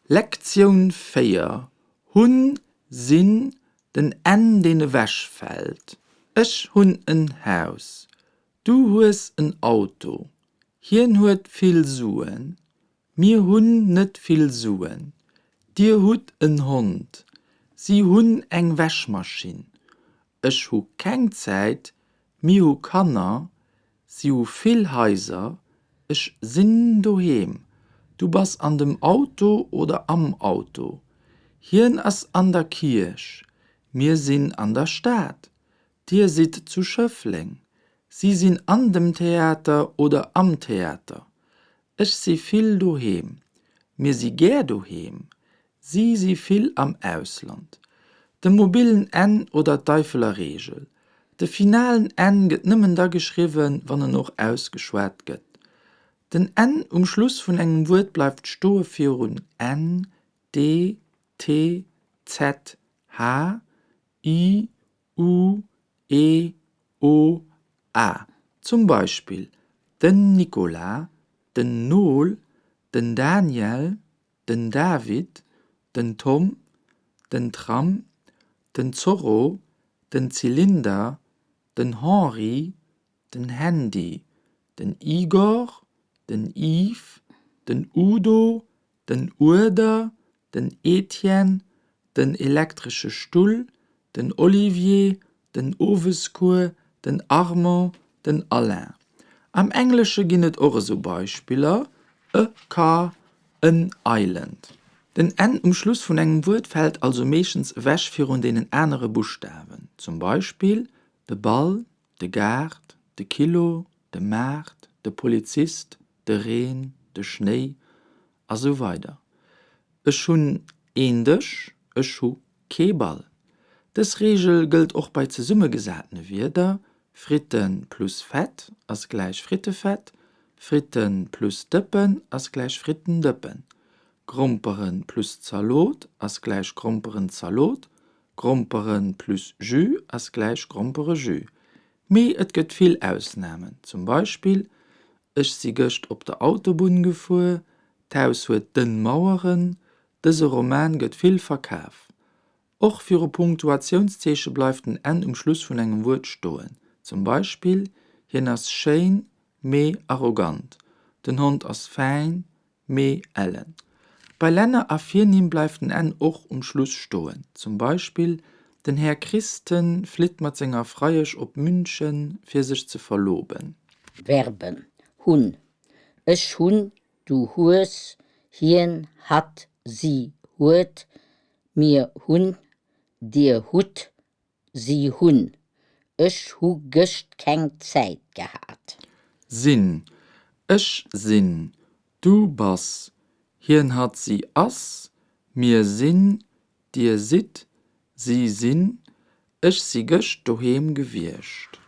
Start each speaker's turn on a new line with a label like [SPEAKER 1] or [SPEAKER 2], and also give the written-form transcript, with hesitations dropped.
[SPEAKER 1] Lektioun 4, Hunn, sinn, den n deen ewechfält. Ech hunn en Haus. Du hues en Auto. Hien huet vill Suen. Mir hunn net vill Suen. Dir hutt en Hond. Si hunn eng Wäschmaschinn. Ech hu keng Zäit. Mir hu Kanner. Si hu vill Haiser. Ech sinn doheem. Du bass an dem Auto oder am Auto. Hien ass an der Kierch. Mir sinn an der Stad. Dir sidd zu Schëffleng. Si sinn an dem Theater oder am Theater. Ech si vill doheem. Mir si gär doheem. Si si vill am Ausland. De mobilen n oder d'Eifeler Reegel. De finalen n gëtt nëmmen da geschriwwen, wann en och ausgeschwat gëtt. Den n um Schluss vun engem Wuert bleift stoe virun n, d, t, z, h, i, u, e, o, a. Zum Beispill den Nicolas, den Nol, den Daniel, den David, den Tom, den Tram, den Zorro, den Zylinder, den Henri, den Handy, den Igor, den Yves, den Udo, den Uerder, den Etienne, den elektresche Stull, den Olivier, den Owescours, den Armand, den Alain. Am Englesche ginn et och esou Beispiller, a car, an island. Den n um Schluss vun engem Wuert fält also meeschtens ewech virun deenen anere Buschtawen, zum Beispill de Ball, de Gaart, de Kilo, de Maart, de Polizist, de Reen, de Schnéi a sou weider Ech hunn een Dësch, ech hu kee Ball. Dës Reegel gëllt och bei zesummegesatene Wierder, Fritte plus Fett ass gläich Frittefett, Fritte plus Dëppen ass gläich Frittendëppen, Grompere plus Zalot ass gläich Gromperenzalot, Grompere plus Jus ass gläich Gromperejus. Mee et gëtt vill Ausnamen, zum Beispill, Ech si gëscht op der Autobunn gefuer, d'Haus huet dënn Maueren, dëse Roman gëtt vill verkaf. Och viru Punktuatiounszeeche bleift den n um Schluss vun engem Wuert stoen, zum Beispill, Hien ass schéin, mee arrogant. Den Hond ass fäin, mee ellen. Bei Länner a Virnimm bleift den n och um Schluss stoen, zum Beispill, Den Här Christen flitt mat senger Freiesch op München, fir sech ze verloben.
[SPEAKER 2] Verben hunn, ech hunn, du hues, hien, hatt, si huet, mir hunn, dir hutt, Si hunn. Ech hu gëscht keng Zäit gehat.
[SPEAKER 1] Sinn, ech sinn, du bass, hien, hatt, si ass, mir sinn, dir sidd, si sinn, ech si gëscht doheem gewiescht.